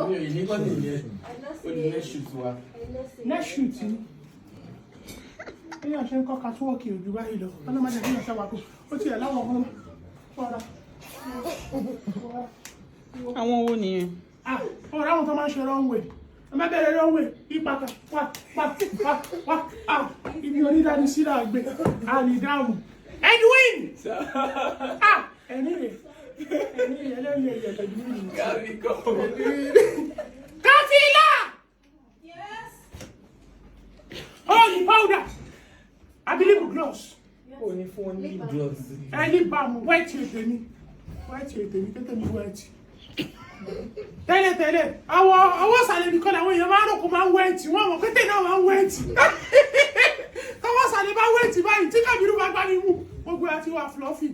Mi ò ní kọ́ nìyẹn. Ó di next shoot wa. Next shoot ni. Bí wọ́n ṣe ń kọ́ catwalk ojú báyìí lọ, ọlọ́mọdé bí wọ́n ṣe wà kó ó tiẹ̀ láwọn ọmọ ọ̀rá. Àwọn wo nìyẹn? Ah, ọ̀rọ̀ àwọn tó máa ń ṣe runway. Ẹ má bẹ̀rẹ̀ runway, ìpàkà, wá, wá, wá, wá, ah, ibi onídàáni sílà gbé, àlì dáhùn. Edwin! Ah, ẹ̀rín rẹ̀, ẹ̀rín rẹ̀, ẹlẹ́rìí ẹ̀yẹ̀ Edwin. Kárí kọ́. Káfílà! Yes. Oh, the powder! Àbí lip gloss. Ó ní fún wọn ní lip gloss. Ẹ lip balm, wet ètè mi. Wet ètè mi, kété mi wet. Tẹ́lẹ̀ tẹ́lẹ̀, àwọn ọwọ́ ìsàlẹ̀ nìkan làwọn èèyàn máa ń rò kó máa ń wet, wọ́n mọ̀ kété náà máa ń wet. Tọwọ́ ìsàlẹ̀ bá wet báyìí, tí Kàbírù bá gbá mi mú, gbogbo ẹ̀ ti wà fluffy.